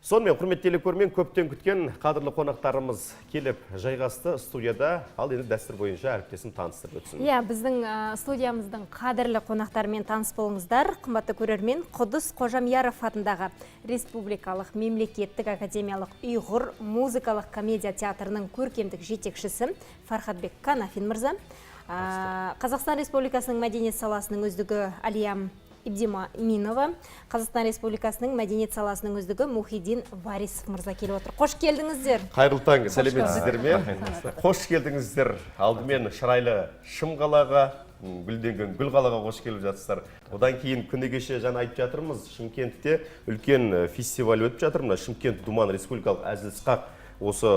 Сонымен, құрметті телекөрермен, көптен күткен қадірлі қонақтарымыз келіп жайғасты студияда. Ал енді дәстүр бойынша әріптесім таныстырып өтсін. Иә, біздің студиямыздың қадірлі қонақтарымен таныс болыңыздар. Қымбатты көрермен, Құдыс Қожамьяров атындағы Республикалық мемлекеттік академиялық ұйғыр музыкалық комедия театрының көркемдік жетекшісі Фархатбек Канафин мырза, Қазақстан Республикасының мәдениет саласының үздігі Алиям Ибдиминова, Қазақстан Республикасының мәдениет саласының үздігі Мухиддин Варисов мырза келіп отыр. Қош келдіңіздер. Қайырлы таң, сәлеметсіздер ме? Қош келдіңіздер. Алдымен шырайлы Шым қалаға, гүлденген гүл қалаға қош келіп жатсыздар. Одан кейін күні кеше жаңа айтып жатырмыз, Шымкентте үлкен фестиваль өтіп жатыр. Мына Шымкент Думан республикалық әзіл сықақ осы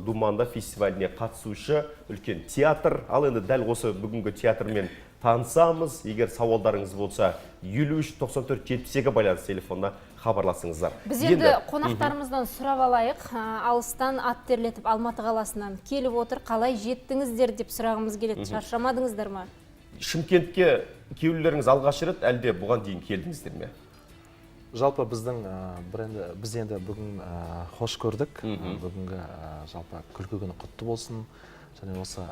Думанда фестиваліне қатысушы үлкен театр. Ал енді дәл осы бүгінгі театрмен танысамыз. Егер сауалдарыңыз болса, 53 94 72 байланыс телефонына хабарласыңыздар. Біз енді қонақтарымыздан сұрап алайық. Алыстан ат терлетіп Алматы қаласынан келіп отыр. Қалай жеттіңіздер деп сұрағымыз келеді. Шаршамадыңыздар ма? Шымкентке келулеріңіз алғаш рет, әлде бұған дейін келдіңіздер ме? Жалпы біздің бір енді біз енді бүгін қош көрдік. Бүгінгі жалпы күлкі күні құтты болсын және осы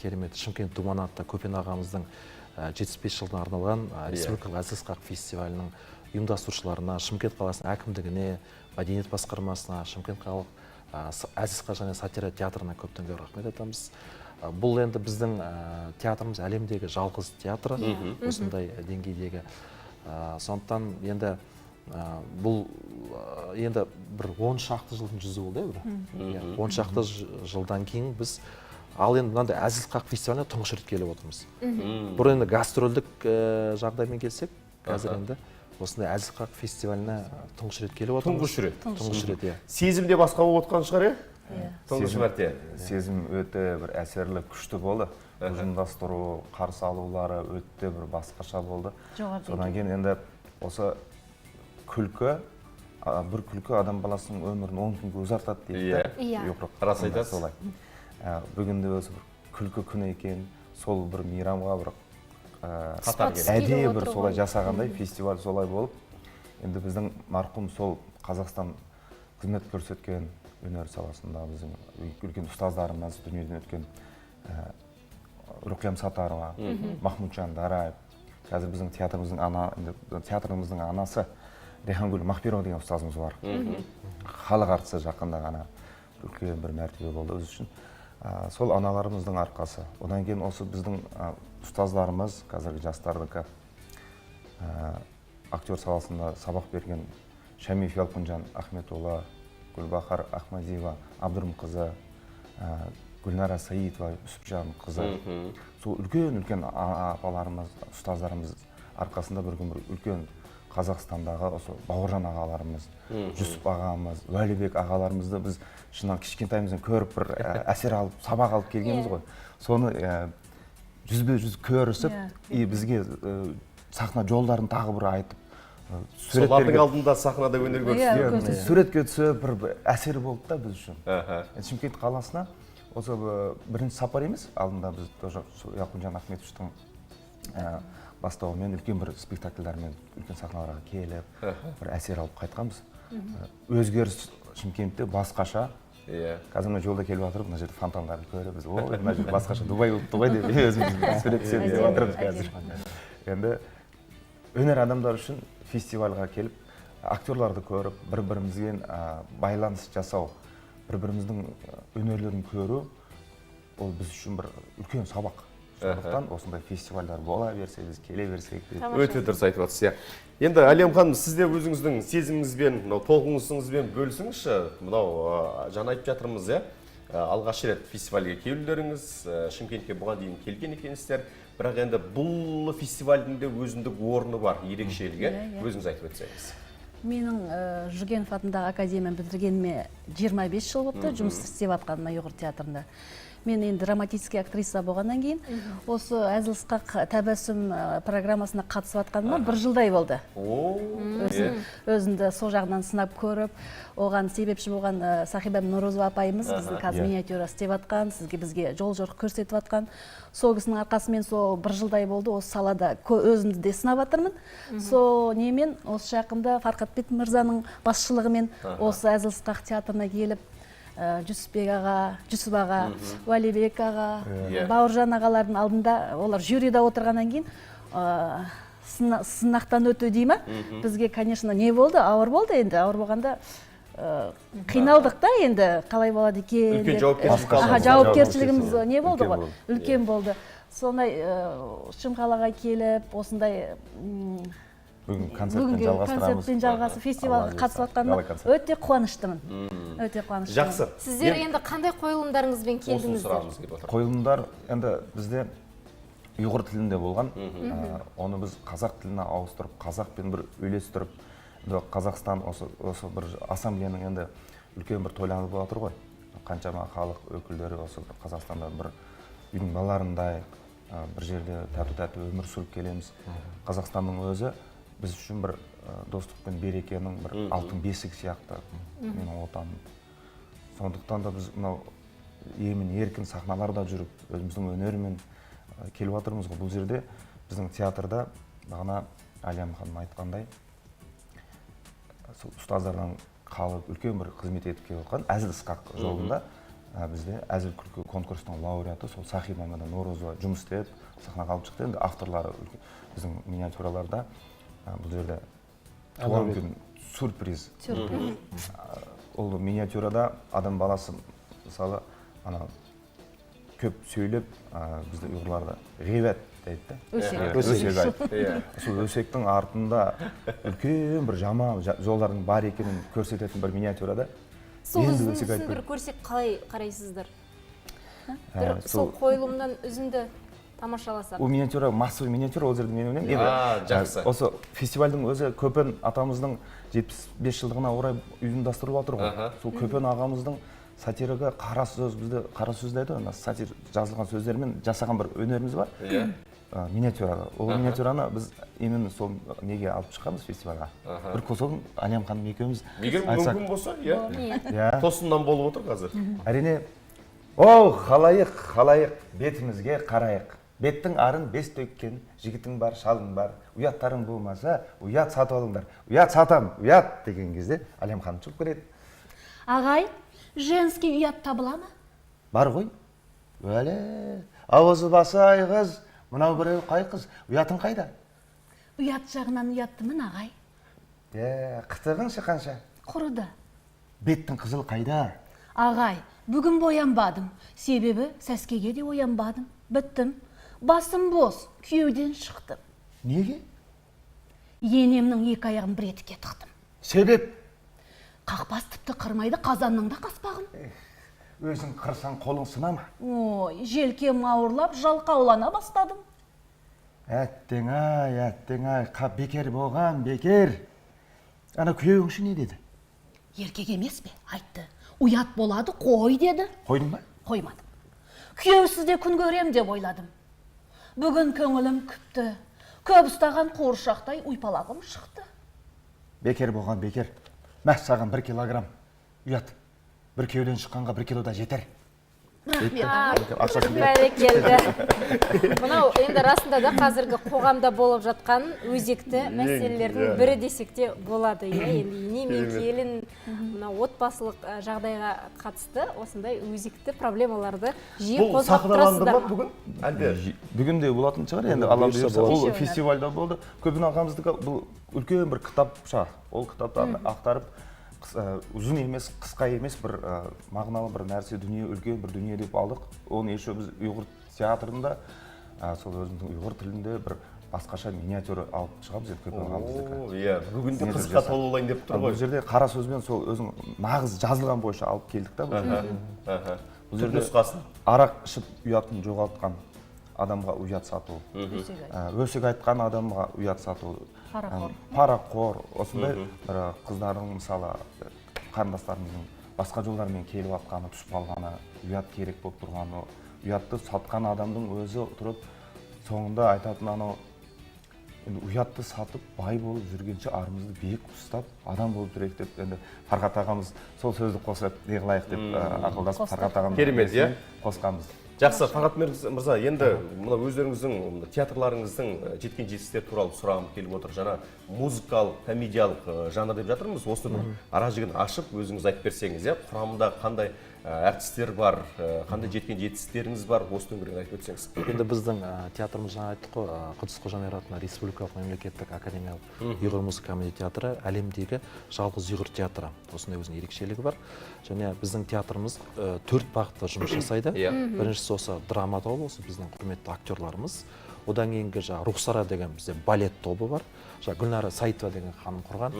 керемет Шымкент Думан атты Көпен ағамыздың 75 жылдығына арналған республикалық әзіл сықақ фестивалінің ұйымдастырушыларына, Шымкент қаласының әкімдігіне, мәдениет басқармасына, Шымкент қалалық әзіл сықақ және сатира театрына көптен көп рахмет айтамыз. Бұл енді біздің театрымыз әлемдегі жалғыз театры осындай деңгейдегі. Сондықтан енді бұл енді бір 10 шақты жылдың жүзі болды, иә, бір. Иә, 10 шақты жылдан кейін біз ал енді мынандай әзіл сықақ фестиваліне тұңғыш рет келіп отырмыз. Бұрын енді гастрольдік жағдаймен келсек, қазір енді осындай әзіл сықақ фестиваліне тұңғыш рет келіп отырмыз. Тұңғыш рет. Тұңғыш рет, иә. Сезім де басқа болып отқан шығар, иә? Иә. Тұңғыш мәрте. Сезім өте бір әсерлі, күшті болды. Ұйымдастыру, қарсы алулары өте бір басқаша болды. Жоғары. Содан кейін енді осы күлкі, бір күлкі адам баласының өмірін 10 күнге ұзартады дейді да. Иә. Жоқ, Рас сонда айтасыз. Солай. Бүгін де осы бір күлкі күні екен, сол бір мейрамға бір Қатар Тұспа-тұс келіп. әдейі келіп бір отыр солай ғой. жасағандай фестиваль солай болып, енді біздің марқұм сол Қазақстан қызмет көрсеткен өнер саласында біздің үлкен ұстаздарымыз, дүниеден өткен Руқиям Сатарова, Махмұтжан Дараев, қазір біздің театрымыздың ана, енді театрымыздың анасы Рехангүл Махбирова деген ұстазымыз бар, халық әртісі, жақында ғана үлкен бір мәртебе болды біз үшін. Сол аналарымыздың арқасы, одан кейін осы біздің ұстаздарымыз, қазіргі жастардікі актер саласында сабақ берген Шәмиев Ялқынжан Ахметұлы, Гүлбахар Ахмадиева Абдырымқызы, Гүлнара Саитова Үсіпжан қызы, сол үлкен үлкен апаларымыз, ұстаздарымыз арқасында бір күн бір үлкен Қазақстандағы осы Бауыржан ағаларымыз, Жүсіп ағамыз, Уәлибек ағаларымызды біз шынымен кішкентайымыздан көріп, бір әсер алып, сабақ алып келгенбіз ғой. Соны жүзбе жүз көрісіп и бізге сахна жолдарын тағы бір айтып, Солардың суреттерге алдында сахнада өнер көрсетті. Иә, көрсетті. Суретке түсіп, бір әсер болды да біз үшін. Енді Шымкент қаласына осы бірінші сапар емес, алдында біз тоже сол Ялқынжан Ахметовичтің бастауымен үлкен бір спектакльдармен үлкен сахналарға келіп, бір әсер алып қайтқанбыз. Өзгеріс Шымкентте басқаша. Қазір мына жолда келіп жатырмыз, мына жерде фонтандарды көріп, біз: «Ой, мына жер басқаша Дубай болыпты ғой», — деп өзіміз сурет түсеміз деп жатырмыз қазір. Енді өнер адамдары үшін фестивальға келіп, актерларды көріп, бір бірімізбен байланыс жасау, бір біріміздің өнерлерін көру, ол біз үшін бір үлкен сабақ. Сондықтан осындай фестивальдар бола берсе, біз келе берсек деп. Тамаша. Өте дұрыс айтып жатсыз, иә. Енді, Әлем ханым, сіз де өзіңіздің сезіміңізбен, мынау толқынысыңызбен бөлісіңізші. Мынау жаңа айтып жатырмыз, иә, алғаш рет фестивальге келулеріңіз, Шымкентке бұған дейін келген екенсіздер, бірақ енді бұл фестивальдің де өзіндік орны бар, ерекшелігі. Иә, иә. Өзіңіз айтып өтсеңіз. Менің Жүргенов атындағы академияны бітіргеніме 25 жыл болыпты, жұмыс істеп жатқаныма ұйғыр театрында. Мен енді драматический актриса болғаннан кейін осы әзіл сықақ тәбәссүм программасына қатысып жатқаныма бір жылдай болды. Өзімді сол жағынан сынап көріп, оған себепші болған Сахиба Нұрозова апайымыз, біздің қазір миниатюра істеп жатқан, сізге, бізге жол жорық көрсетіп жатқан сол кісінің арқасымен сол бір жылдай болды осы салада өзімді де сынап жатырмын. Сол немен осы жақында Фархатбек мырзаның басшылығымен осы әзіл сықақ театрына келіп, Жүсіпбек аға, Жүсіп аға, Уәлибек аға, Бауыржан ағалардың алдында, олар жюрида отырғаннан кейін сынақтан өту дей ма, бізге, конечно, не болды, ауыр болды. Енді ауыр болғанда қиналдық та, енді қалай болады екен Үлкен деп. жауапкершілік Аха, алдыңыз. жауапкершілігіміз не болды Үлкен ғой, болды. Үлкен болды. Сондай Шымқалаға келіп, осындай Бүгін концертпен бүгінгі жалғастырамыз. Концертпен жалғасып, фестивальға Алла қатысып бұйырса. жатқаныма Гала-концерт. Өте қуаныштымын, өте қуаныштымын. Жақсы. Сіздер енді қандай қойылымдарыңызбен Осыны келдіңіздер? сұрағымыз келіп отыр. Қойылымдар енді бізде ұйғыр тілінде болған. Оны біз қазақ тіліне ауыстырып, қазақпен бір үйлестіріп, енді Қазақстан осы бір ассамблеяның енді үлкен бір тойланып жатыр ғой. Қаншама халық өкілдері осы бір Қазақстанда бір үйдің балаларындай бір жерде тату тәтті өмір сүріп келеміз. Қазақстанның өзі біз үшін бір достық пен берекенің бір алтын бесік сияқты, менің отаным. Сондықтан да біз мынау емін еркін сахналарда жүріп, өзіміздің өнермен келіп жатырмыз ғой. Бұл жерде, біздің театрда, бағана Әлиям ханым айтқандай, сол ұстаздардан қалып, үлкен бір қызмет етіп келіп жатқан әзіл сықақ жолында бізде әзіл күлкі конкурсының лауреаты сол Сахиба Норозова жұмыс істеп, сахнаға алып шықты. Енді авторлары біздің миниатюраларда бұл жерде туған күн сюрприз. Ол миниатюрада адам баласы, мысалы, ана көп сөйлеп, бізде ұйғырларда ғибәт дейді да. Өсек. Иә, өсек айт. Сол өсектің артында үлкен бір жаман жолдардың бар екенін көрсететін бір миниатюрада. Сол Енді өсек үзіндісін айтпаймын. бір көрсек, қалай қарайсыздар? Бір сол Сол қойылымнан үзінді тамашаласақ. Ол миниатюра массовый миниатюра, ол жерде мен ойлаймын енді А, жақсы. Осы фестивальдің өзі Көпен атамыздың 75 жылдығына орай ұйымдастырылып жатыр ғой. Сол Көпен ағамыздың сатирігі, қара сөз, бізде қара сөз дейді ғой, ана сатир жазылған сөздермен жасаған бір өнеріміз бар. Миниатюрада ол миниатюраны біз именно сол неге алып шыққанбыз, фестивальға. Бір кусогын Әлиям ханым екеуміз Егер айтсақ. мүмкін болса, иә. Иә. Тосыннан болып отыр қазір. Әрине. Оу, халайық, халайық, бетімізге қарайық. Беттің арын бес төккен жігітің бар, шалың бар. Ұяттарың болмаса, ұят сатып алыңдар. Ұят сатам, ұят деген кезде Әлиям ханым шығып келеді. Ағай, женский ұят табыла ма? Бар ғой. Уәле, ауызы басы ай қыз, мынау біреу қай қыз, ұятың қайда? Ұят жағынан ұяттымын, ағай. Е, қытығың ше, қанша? Құрыды. Беттің қызыл қайда? Ағай, бүгін боянбадым, себебі сәскеге де оянбадым. Біттім, басым бос, күйеуден шықтым. Неге? Енемнің екі аяғын бір етікке тықтым. Себеп? Қақпас тіпті қырмайды қазанның да қаспағын. Өзің қырсаң, қолың сына ма? Ой, желкем ауырлап, жалқаулана бастадым. Әттең ай, әттең ай, қап, бекер болған, бекер. Ана күйеуің ше, не деді? Еркек емес пе, айтты. Ұят болады, қой деді. Қойдың ба? Қоймадым. Күйеусіз де күн көрем деп ойладым. Бүгін көңілім күпті. Көп ұстаған қуыршақтай ұйпалағым шықты. Бекер болған, бекер. Мә саған 1 килограмм ұят. Бір күйеуден шыққанға 1 кило да жетер. Рахмет, ағай. Ақшасын бер. Бәрекелді! Мынау енді расында да қазіргі қоғамда болып жатқан өзекті мәселелердің бірі десек те болады, иә. Енді ене мен келін, мынау отбасылық жағдайға қатысты осындай өзекті проблемаларды жиі Бұл қозғап сахналанды тұрасыздар ма ма? бүгін әлде? Бүгін де болатын шығар енді, Алла Бұйырса, бұйырса. Ол болады. фестивальда болды. Көпен ағамыздікі бұл үлкен бір кітапша. Ол кітапты ақтарып, ұзын емес, қысқа емес, бір мағыналы бір нәрсе, дүние, үлкен бір дүние деп алдық оны. Еще біз ұйғыр театрында сол өзіміздің ұйғыр тілінде бір басқаша миниатюра алып шығамыз енді, Көпен ағамыздікі. О, иә, бүгін де Миниатюра қызыққа жасап. толы болайын деп тұр Ал ғой. бұл жерде қара сөзбен сол өзің нағыз жазылған бойынша алып келдік та бұл жерде. Бұл жерде нұсқасын. Арақ ішіп ұятын жоғалтқан адамға ұят сату, өсек айтқан адамға ұят сату, Парақор. Парақор, осындай бір қыздардың, мысалы, қарындастарымыздың Басқа жолдармен келіп жатқаны, түсіп қалғаны, ұят керек болып тұрғаны, ұятты сатқан адамдың өзі тұрып соңында айтатын анау енді ұятты сатып бай болып жүргенше арымызды биік ұстап адам болып жүрейік деп, енді Фархат ағамыз сол сөзді қосып не қылайық деп ақылдасып, Фархат ағамыз Керемет, иә? қосқанбыз. Жақсы, Фархат мырза, енді мына өздеріңіздің театрларыңыздың жеткен жетістіктері туралы сұрағым келіп отыр. Жаңа музыкалық, комедиялық жанр деп жатырмыз. Осыны бір ара жігін ашып, өзіңіз айтып берсеңіз, иә, құрамында қандай әртістер бар, қандай жеткен жетістіктеріңіз бар, осы төңірегін айтып өтсеңіз. Енді біздің театрымыз, жаңа айттық қой, Құдыс Қожамьяров атындағы республикалық мемлекеттік академиялық ұйғыр музыка комедия театры әлемдегі жалғыз ұйғыр театры. Осындай өзінің ерекшелігі бар. Және біздің театрымыз төрт бағытта жұмыс жасайды. Біріншісі осы драма тобы, осы біздің құрметті актерларымыз. Одан кейінгі жаңағы Рухсара деген бізде балет тобы бар. Жаңа Гүлнара Саитова деген ханым құрған.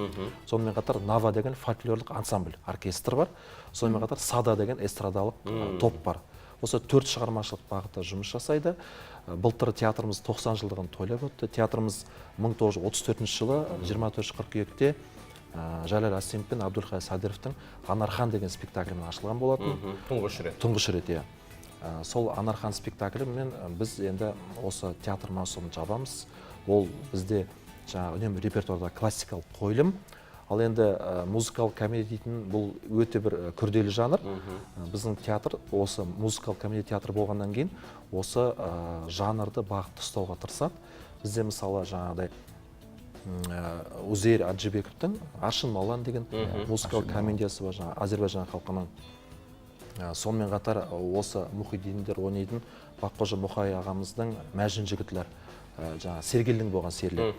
Сонымен қатар Нава деген фольклорлық ансамбль, оркестр бар. Сонымен қатар Сада деген эстрадалық топ бар. Осы төрт шығармашылық бағытта жұмыс жасайды. Былтыр театрымыз 90 жылдығын тойлап өтті. Театрымыз 1934 жылы 24 қыркүйекте Жәлел Асимов пен Абдулхай Садыровтың Анархан деген спектаклімен ашылған болатын. Тұңғыш рет. Тұңғыш рет, иә. Сол Анархан спектаклімен біз енді осы театр маусымын жабамыз. Ол бізде жаңағы үнемі репертуарда классикалық қойылым. Ал енді музыкалық комедия дейтін бұл өте бір күрделі жанр. Біздің театр осы музыкалық комедия театры болғаннан кейін осы жанрды бағытты ұстауға тырысады. Бізде мысалы жаңағыдай Узейр Аджибековтің Аршын Малан деген музыкалық комедиясы бар, жаңағы әзербайжан халқының. Сонымен қатар осы Мұхиддиндер ойнайтын Баққожа Мұқай ағамыздың Мәжнүн жігітлер, жаңағы Сергелдің болған серілер.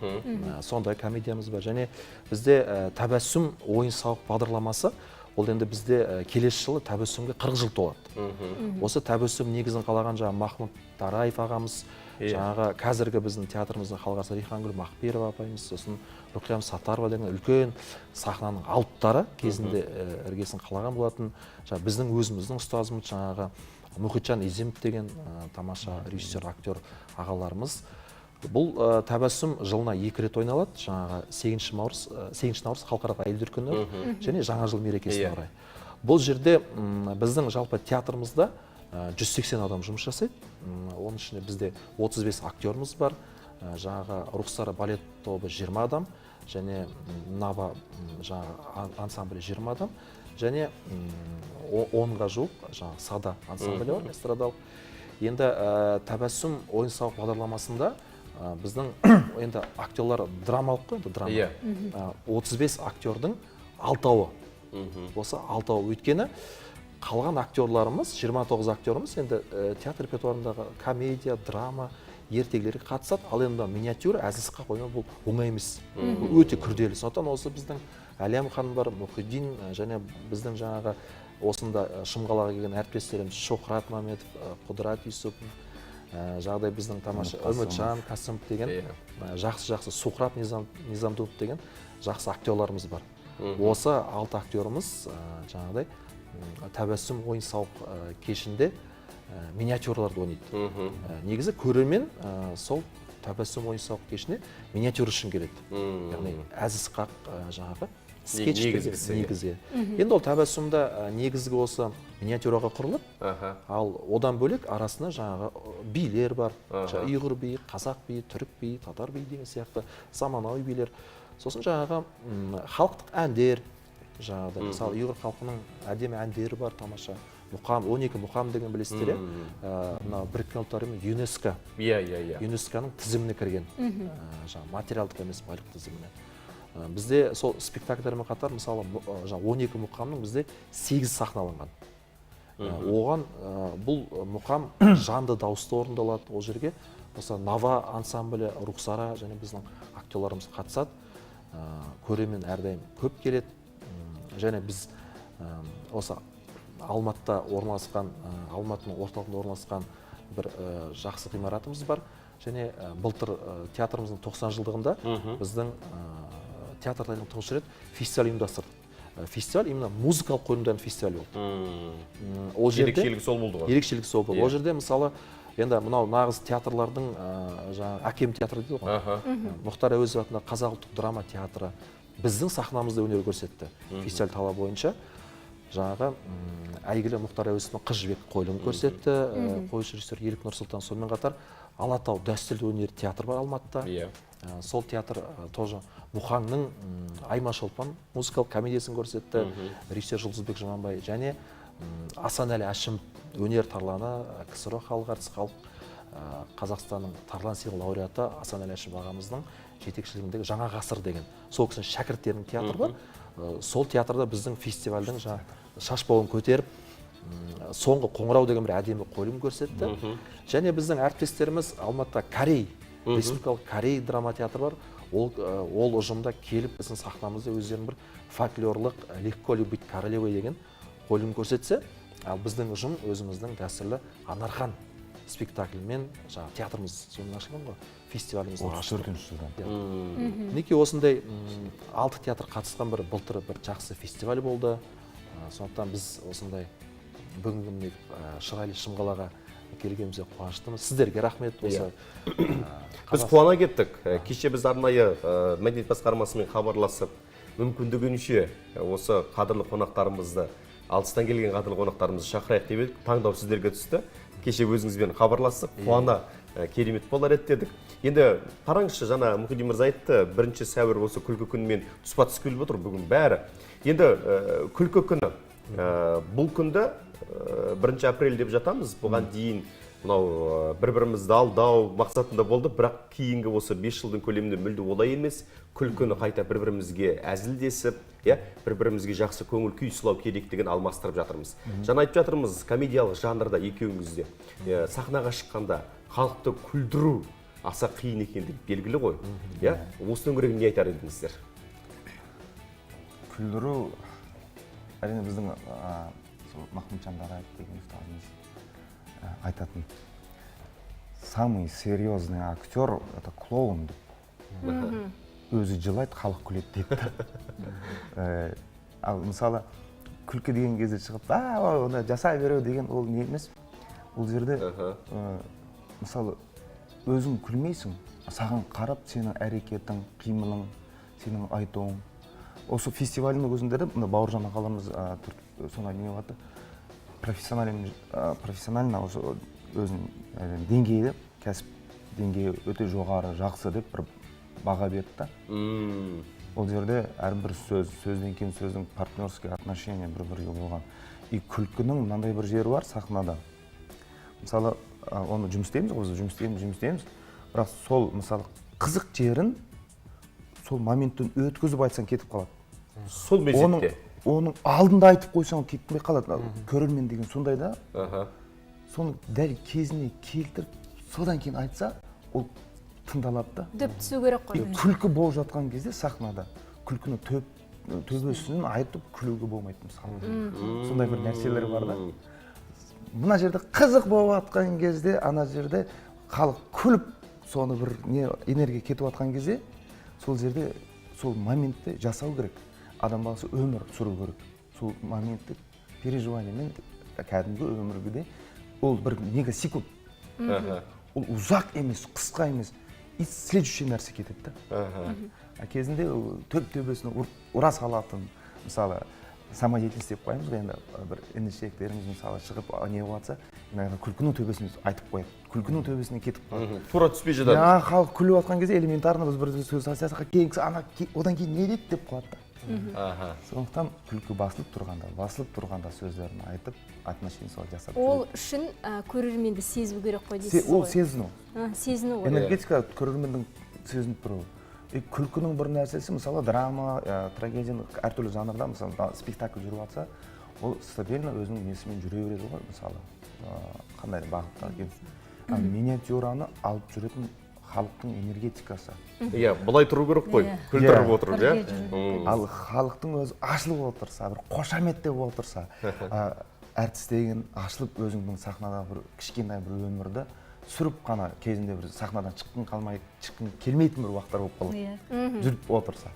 Сондай комедиямыз бар. Және бізде Тәбәссүм ойын сауық бағдарламасы, ол енді бізде келесі жылы Тәбәссүмге 40 жыл толады. Осы Тәбәссүм негізін қалаған жаңағы Махмұд Тараев ағамыз, жаңағы қазіргі біздің театрымыздың халық әртісі Рихангүл Мақпирова апайымыз, сосын Руқиям Саттарова деген үлкен сахнаның алыптары кезінде іргесін қалаған болатын. Жаңа біздің өзіміздің ұстазымыз жаңағы Мұхитжан Изимов деген тамаша режиссер, актер ағаларымыз. Бұл Тәбәссүм жылына 2 рет ойналады. Жаңағы 8 наурыз халықаралық әйелдер күні және Жаңа жыл мерекесіне орай. Бұл жерде біздің жалпы театрымызда 180 адам жұмыс жасайды. Оның ішінде бізде 35 актеріміз бар. Жаңағы Рухсара балет тобы 20 адам және Нава жаңағы ансамблі 20 адам және 10-ға жуық жаңағы Сада ансамблі бар, эстрадалық. Енді Тәбәссүм ойын сауық бағдарламасында біздің енді актерлар драмалық қой, енді драма. 35 актердің алтауы. Осы алтауы, өйткені қалған актерларымыз, 29 актеріміз енді театр репертуарындағы комедия, драма, ертегілерге қатысады. Ал енді миниатюра, әзіл сықақ ойнау бұл оңай емес. Бұл өте күрделі. Сондықтан осы біздің Әлиям ханым бар, Мұхиддин және біздің жаңағы осында Шымқалаға келген әріптестеріміз Шохрат Маметов, Құдырат Юсупов, жағдай біздің тамаша Үмітжан Касымов деген жақсы-жақсы Сухраб Низамдунов деген жақсы актерларымыз бар. Осы алты актеріміз жаңағыдай Тәбәссүм ойын сауық кешінде миниатюраларды ойнайды. Негізі көрермен сол Тәбәссүм ойын сауық кешіне миниатюра үшін келеді. Яғни әзіл сықақ, жаңағы скетч деген негізгісі, иә. Негізгі. Енді ол Тәбәссүмда негізгі осы миниатюраға құрылып, ал одан бөлек арасында жаңағы билер бар. Жаңағы ұйғыр биі, қазақ биі, түрік биі, татар биі деген сияқты заманауи билер. Сосын жаңағы халықтық әндер, жаңағыдай мысалы ұйғыр халқының әдемі әндері бар, тамаша. Мұқам, 12 мұқам деген білесіздер, иә? Мынау Біріккен Ұлттар Ұйымы ЮНЕСКО. Иә, иә, иә. ЮНЕСКО-ның тізіміне кірген. Жаңағы материалдық емес байлық тізіміне. Бізде сол спектакльдермен қатар мысалы жаңағы 12 мұқамның бізде 8 сахналанған. Оған бұл мұқам жанды дауыста орындалады. Ол жерге осы Нава ансамблі, Рухсара және біздің актерларымыз қатысады. Көрермен әрдайым көп келеді. Және біз осы Алматыда орналасқан, Алматының орталығында орналасқан бір жақсы ғимаратымыз бар. Және былтыр театрымыздың 90 жылдығында біздің театр тарихында тұңғыш рет фестиваль ұйымдастырдық. Фестиваль именно музыкалық қойылымдардың фестивалі болды. Ол жерде ерекшелігі сол болды ғой. Ерекшелігі сол болды. Ол жерде мысалы енді мынау нағыз театрлардың, жаңағы әкем театры дейді ғой. Мұхтар Әуезов атындағы Қазақ ұлттық драма театры біздің сахнамызда өнер көрсетті. Фестиваль талабы бойынша. Жаңағы әйгілі Мұхтар Әуезовтің «Қыз Жібек» қойылымын көрсетті. Қоюшы режиссер Ерік Нұрсұлтан. Сонымен қатар «Алатау» дәстүрлі өнер театры бар Алматыда. Сол театр тоже Мұхаңның «Айман Шолпан» музыкалық комедиясын көрсетті, режиссер Жұлдызбек Жұманбай. Және Асанәлі Әшімов, өнер тарланы, КСРО халық әртісі, халық Қазақстанның «Тарлан» сыйлығының лауреаты Асанәлі Әшімов ағамыздың жетекшілігіндегі «Жаңа ғасыр» деген сол кісінің шәкірттерінің театры бар. Сол театрда біздің фестивальдің жаңа шашбауын көтеріп, «Соңғы қоңырау» деген бір әдемі қойылым көрсетті. Және біздің әріптестеріміз Алматыда Корей республикалық корей драма театры бар, ол ұжымда келіп, біздің сахнамызда өздерінің бір фольклорлық «Легко ли быть королевой» деген қойылым көрсетсе, ал біздің ұжым өзіміздің дәстүрлі «Анархан» спектаклімен, жаңағы театрымыз сонымен ашылған ғой, фестивалімізді отыз аштық. төртінші жылдан. Иә. Мінекей, осындай алты театр қатысқан бір былтыр бір жақсы фестиваль болды. Сондықтан біз осындай бүгінгі міне шырайлы Шымқалаға келгенімізге қуаныштымыз. Сіздерге рахмет осы. Біз қуана кеттік. Кеше біз арнайы мәдениет басқармасымен хабарласып, мүмкіндігінше осы қадірлі қонақтарымызды, алыстан келген қадірлі қонақтарымызды шақырайық деп едік. Таңдау сіздерге түсті. Кеше өзіңізбен хабарластық, қуана керемет болар еді дедік. Енді қараңызшы, жаңа Мұхиддин мырза айтты, 1 сәуір осы күлкі күнімен тұспа тұс келіп отыр бүгін бәрі. Енді күлкі күні, бұл күнді 1 апрель деп жатамыз. Бұған дейін мынау бір бірімізді алдау мақсатында болды, бірақ кейінгі осы 5 жылдың көлемінде мүлде олай емес. Күлкіні қайта бір бірімізге әзілдесіп, иә, бір бірімізге жақсы көңіл күй сыйлау керектігін алмастырып жатырмыз. Жаңа айтып жатырмыз, комедиялық жанрда екеуіңіз де сахнаға шыққанда халықты күлдіру аса қиын екендігі белгілі ғой, иә. Осы төңірегінде не айтар едіңіздер? Күлдіру, әрине, біздің сол Махмұтжан Дараев деген ұстазымыз айтатын: «Самый серьезный актер — это клоун», — деп. Өзі жылайды, халық күледі дейді да. Ал мысалы, күлкі деген кезде шығып, оны жасай беру деген ол не емес. Ол жерде мысалы, өзің күлмейсің, саған қарап, сенің әрекетің, қимылың, сенің айтуың. Осы фестивальдің өзінде де мына Бауыржан ағаларымыз сондай не қылады, профессионально осы өзінің деңгейі, кәсіп деңгейі өте жоғары, жақсы деп бір баға берді да. Ол жерде әрбір сөз, сөзден кейін сөздің партнерский отношения бір бірге болған. И күлкінің мынандай бір жері бар сахнада. Мысалы, оны жұмыс істейміз ғой, біз жұмыс істейміз, жұмыс істейміз, бірақ сол, мысалы, қызық жерін сол моменттен өткізіп айтсаң, кетіп қалады. Сол Оның мезетте. Оның алдында айтып қойсаң, кетпей қалады. Көрермен деген сондай да. Соны дәл кезіне келтіріп, содан кейін айтса, ол тыңдалады да. Дөп түсу керек қой. И күлкі болып жатқан кезде сахнада күлкіні төбесінен айтып күлуге болмайды. Мысалы, сондай бір нәрселер бар да. Мына жерде қызық болып жатқан кезде, ана жерде халық күліп, соны бір не, энергия кетіп жатқан кезде, сол жерде, сол моментте жасау керек. Адам баласы өмір сүру керек, сол моментті переживаниемен, кәдімгі өміргідей. Ол бір неге секунд, ол ұзақ емес, қысқа емес, и следующий нәрсе кетеді да. А кезінде ол төбесіне ұра салатын, мысалы, самодеятельность деп қоямыз ғой енді, бір інішектеріміз, мысалы, шығып, не қылып жатса, иногда күлкінің төбесіне айтып қояды, күлкінің төбесіне кетіп қалады. Тура түспей жатады. Иә, халық күліп жатқан кезде элементарно біз бір сөз айтсақ, кейінгісі ана одан кейін не деді деп қалады да. Сондықтан күлкі басылып тұрғанда сөздерін айтып, отношение солай жасап Ол жүреді. үшін көрерменді сезу керек қой дейсіз Ол ғой. сезіну. Сезіну ғой. Энергетика, көрерменнің сезініп тұруы. И күлкінің бір нәрсесі, мысалы, драма, трагедияны, әртүрлі жанрда, мысалы, спектакль жүріп жатса, ол стабильно өзінің несімен жүре береді ғой. Мысалы, қандай бағытта екен, ал миниатюраны алып жүретін халықтың энергетикасы. Иә, былай тұру керек қой, күлдіріп отырып, иә. Бірге жүру. Ал халықтың өзі ашылып отырса, бір қошаметтеп отырса, әртіс деген ашылып, өзіңнің сахнада бір кішкентай бір өмірді сүріп қана, кезінде бір сахнадан шыққың қалмай, шыққың келмейтін бір уақыттар болып қалады. Жүріп отырса,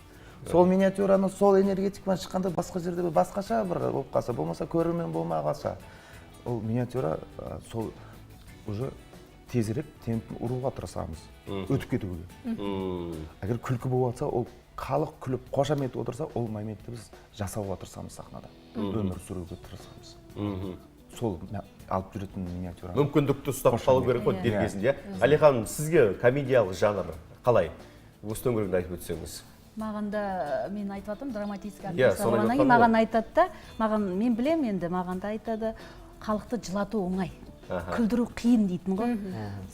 сол миниатюраны сол энергетикамен шыққанда, басқа жерде бір басқаша бір болып қалса, болмаса көрермен болмай қалса, ол миниатюра сол уже тезірек темпін ұруға тырысамыз, өтіп кетуге. Егер күлкі болып жатса, ол халық күліп, қошемет отырса, ол моментті біз жасауға тырысамыз сахнада. өмір сүруге тырысамыз. Сол алып жүретін миниатюра. Мүмкіндікті ұстап қалу керек қой дер кезінде. Әлия ханым, сізге комедиялық жанр қалай? Осы төңірегінде айтып өтсеңіз. Маған да, мен айтып жатырмын, драматический актриса болғаннан кейін маған айтады да, маған, мен білемін енді, маған да айтады, халықты жылату оңай, күлдіру қиын дейтін ғой.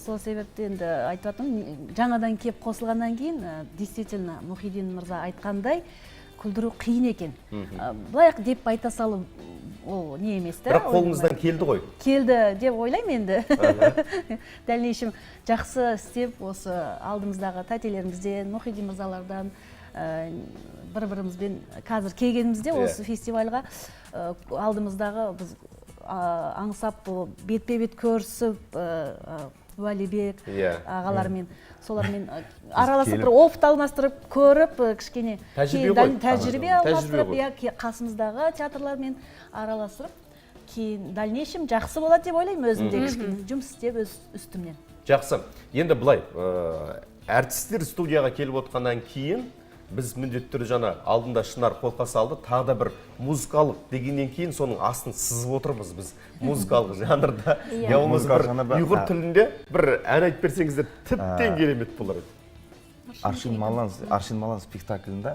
Сол себепті енді айтып жатырмын, жаңадан келіп қосылғаннан кейін, действительно, Мұхидин мырза айтқандай, күлдіру қиын екен. Былай деп айта салу ол не емес та. Бірақ қолыңыздан келді ғой. Келді деп ойлаймын енді. Дальнейшем жақсы істеп, осы алдымыздағы тәтелерімізден, Мұхидин мырзалардан, бір-бірімізбен қазір келгенімізде осы фестивальға алдымыздағы біз аңсап бетпе-бет көрісіп, Уәлибек ағалармен, солармен араласып, бір опыт алмастырып көріп, кішкене тәжірибе алмастырып, қасымыздағы театрлармен араластырып, кейін дальнейшем жақсы болады деп ойлаймын, өзім де кішкене жұмыс істеп өз үстімнен. Жақсы. Енді былай, әртістер студияға келіп отқаннан кейін біз міндетті түрде жаңа алдында Шынар қолқа салды, тағы да бір музыкалық дегеннен кейін соның астын сызып отырмыз біз музыкалық жанрда. Я болмаса бір ұйғыр тілінде бір ән айтып берсеңіздер тіптен керемет болар еді. Аршин Малан спектаклінде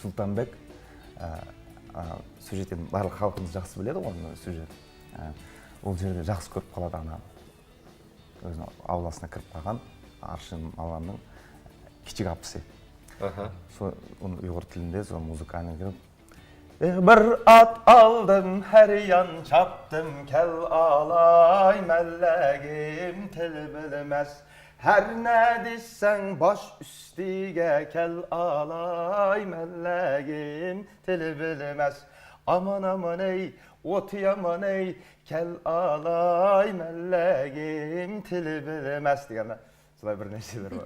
Сұлтанбек сюжетін барлық халқымыз жақсы біледі ғой, сюжет. Ол жерде жақсы көріп қалады ана өзінің ауласына кіріп қалған Аршин Маланның кішік апасы. Сол оны ұйғыр тілінде сол музыканы кіріп, бір ат алдым, әр ян чаптым, кәл алай мәлләгім тіл білмәс. Әр нә десең баш үстіге кәл алай мәлләгім тіл білмәс. Аман аман ей, от яман ей, кәл алай мәлләгім тіл білмәс деген. Солай бір нәрселер бар.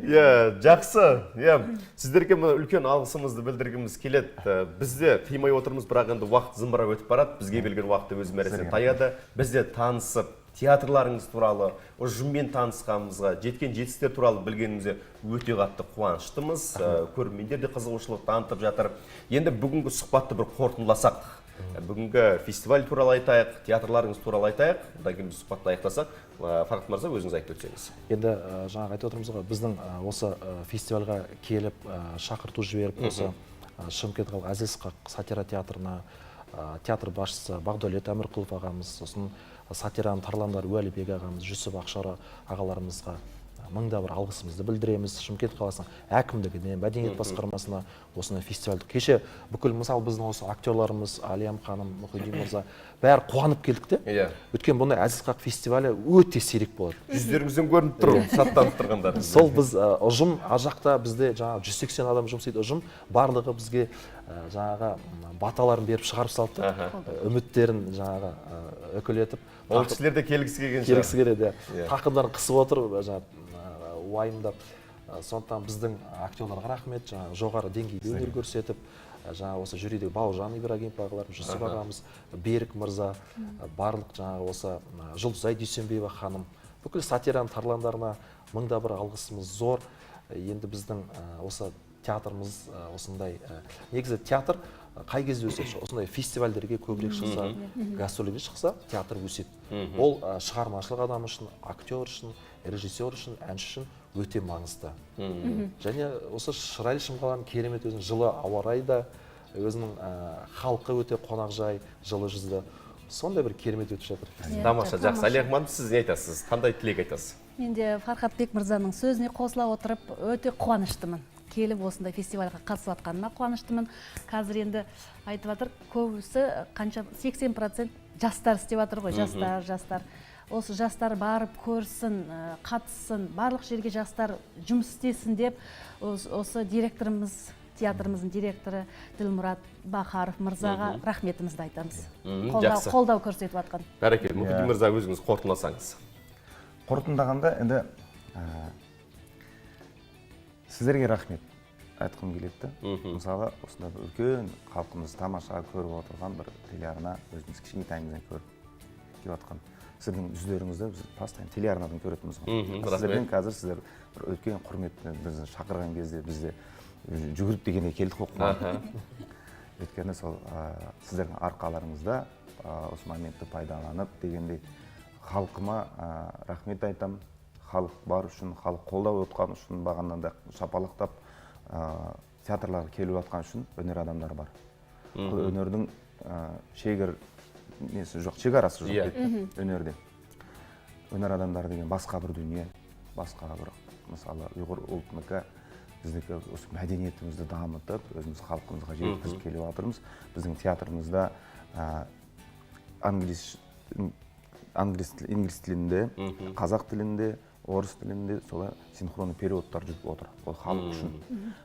Иә, жақсы. Иә, сіздерге мына үлкен алғысымызды білдіргіміз келеді. Біз де қимай отырмыз, бірақ енді уақыт зымырап өтіп барады. Бізге берілген уақыт өз мәресіне таяды. Біз де танысып, театрларыңыз туралы, ұжыммен танысқанымызға, жеткен жетістіктер туралы білгенімізге өте қатты қуаныштымыз. Көрермендер де қызығушылық танытып жатыр. Енді бүгінгі сұхбатты бір қорытындыласақ. Бүгінгі фестиваль туралы айтайық, театрларыңыз туралы айтайық, одан кейін біз сұхбатты аяқтасақ. Фархат мырза, өзіңіз айтып өтсеңіз. Енді жаңағы айтып отырмыз ғой, біздің осы фестивальға келіп, шақырту жіберіп, осы Шымкент қалалық Әзіл Ысқақ сатира театрына театр басшысы Бағдәулет Әмірқұлов ағамыз, сосын сатираның тарландары Уәлибек ағамыз, Жүсіп Ақшара ағаларымызға мыңда бір алғысымызды білдіреміз. Шымкент қаласының әкімдігіне, мәдениет басқармасына осындай фестивальді кеше бүкіл, мысалы, біздің осы актерларымыз Алиям ханым, Мұхидин мырза бәрі қуанып келдік те. Өйткені бұндай Әзіл Ысқақ фестивалі өте сирек болады. Жүздеріңізден көрініп тұр, шаттанып тұрғандар. Сол біз ұжым, ар жақта бізде жаңағы 180 адам жұмыс істейді ұжым, барлығы бізге жаңағы баталарын беріп шығарып салды, үміттерін жаңағы үкілетіп. Ол кісілер де келгісі келген шығар. Келгісі келеді, тақымдарын қысып отыр, жаңағы уайымдап. Сондықтан біздің актерларға рахмет, жаңағы жоғары деңгейде өнер көрсетіп, жаңағы осы жюридегі Бауыржан Ибрагимов ағалар, Жүсіп ағамыз, Берік мырза, барлық жаңағы осы Жұлдызай Дүйсенбиева ханым, бүкіл сатираның тарландарына мыңда бір алғысымыз зор. Енді біздің осы театрымыз осындай, негізі театр қай кезде өседі? Осындай фестивальдерге көбірек шықса, гастрольге шықса, театр өседі. Ол шығармашылық адам үшін, актер үшін, режиссер үшін, әнші үшін өте маңызды. Және осы шырайлы Шымқаланың керемет өзінің жылы ауа райы да, өзінің халқы өте қонақжай, жылы жүзді. Сондай бір керемет өтіп жатыр. Тамаша, жақсы. Әлия ханым, сіз не айтасыз? Қандай тілек айтасыз? Мен де Фархатбек мырзаның сөзіне қосыла отырып өте қуаныштымын. Келіп осындай фестивальға қатысып жатқаныма қуаныштымын. Қазір енді айтып жатыр, көбісі қанша 80% жастар істеп жатыр ғой, жастар, жастар. Осы жастар барып көрсін, қатыссын, барлық жерге жастар жұмыс істесін деп осы директорымыз, театрымыздың директоры Ділмұрат Бахаров мырзаға рахметімізді айтамыз. Қолдау көрсетіп жатқан. Бәрекелді. Мұхидин мырза, өзіңіз қорытындыласаңыз. Қорытындағанда енді сіздерге рахмет айтқым келеді. Мысалы, осындай бір үлкен халқымыз тамаша көріп отырған бір телеарна, өзіміз кішкентайымыздан көріп келіп жатқан. Сіздің жүздеріңізді біз постоянно телеарнадан көретінбіз ғой. Сіздерден қазір сіздер бір үлкен құрметпен бізді шақырған кезде бізде жүгіріп дегенде келдік қой, қуанып. Өйткені сол сіздердің арқаларыңызда осы моментті пайдаланып дегендей, халқыма рахмет айтам. Халық бар үшін, халық қолдап отқан үшін, бағанада да шапалақтап театрларға келіп жатқан үшін өнер адамдары бар. Бұл өнердің шегір несі жоқ, шекарасы жоқ дейді өнерде. Өнер адамдары деген басқа бір дүние, басқа бір, мысалы, ұйғыр ұлтынікі, біздікі осы мәдениетімізді дамытып, өзіміз халқымызға жеткізіп келіп жатырмыз. Біздің театрымызда англис англис инглис тілінде, қазақ тілінде, орыс тілінде солай синхронный переводтар жүріп отыр. Ол халық үшін.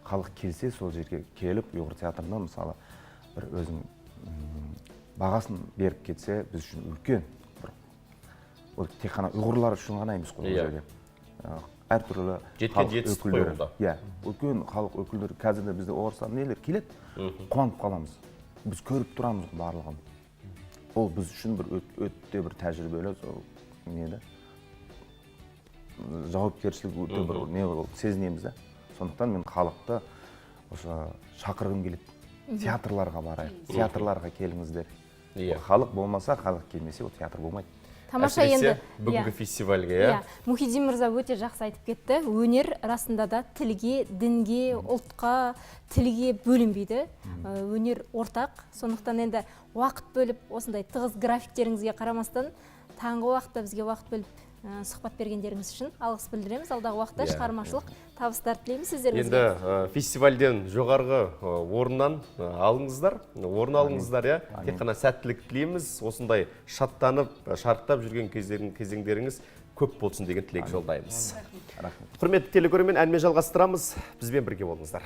Халық келсе, сол жерге келіп, ұйғыр театрына, мысалы, бір өзің бағасын беріп кетсе, біз үшін үлкен бір. Ол тек қана ұйғырлар үшін ғана емес қой ол жерде. Әртүрлі Жеткен халық жетістік қой өкілдері. ол да. Иә, үлкен халық өкілдері. Қазір де бізде орыстар нелер келеді, қуанып қаламыз. Біз көріп тұрамыз ғой барлығын. Ол біз үшін бір өте бір тәжірибелі сол не да, жауапкершілік, өте бір не ол сезінеміз да. Сондықтан мен халықты осы шақырғым келеді: театрларға барайық, театрларға келіңіздер. Халық болмаса, халық келмесе, ол театр болмайды. Тамаша. Әсіресе Енді бүгінгі фестивальге, иә. Иә, Мұхиддин мырза өте жақсы айтып кетті. Өнер расында да тілге, дінге, ұлтқа, тілге бөлінбейді. Өнер ортақ. Сондықтан енді уақыт бөліп, осындай тығыз графиктеріңізге қарамастан, таңғы уақытта бізге уақыт бөліп, сұхбат бергендеріңіз үшін алғыс білдіреміз. Алдағы уақытта шығармашылық табыстар тілейміз сіздеріңізге. Енді фестивальден жоғарғы орыннан алыңыздар, орын алыңыздар, иә. Тек қана сәттілік тілейміз. Осындай шаттанып, шарықтап жүрген кезеңдеріңіз көп болсын деген тілек жолдаймыз. Рахмет. Құрметті телекөрермен, әнмен жалғастырамыз. Бізбен бірге болыңыздар.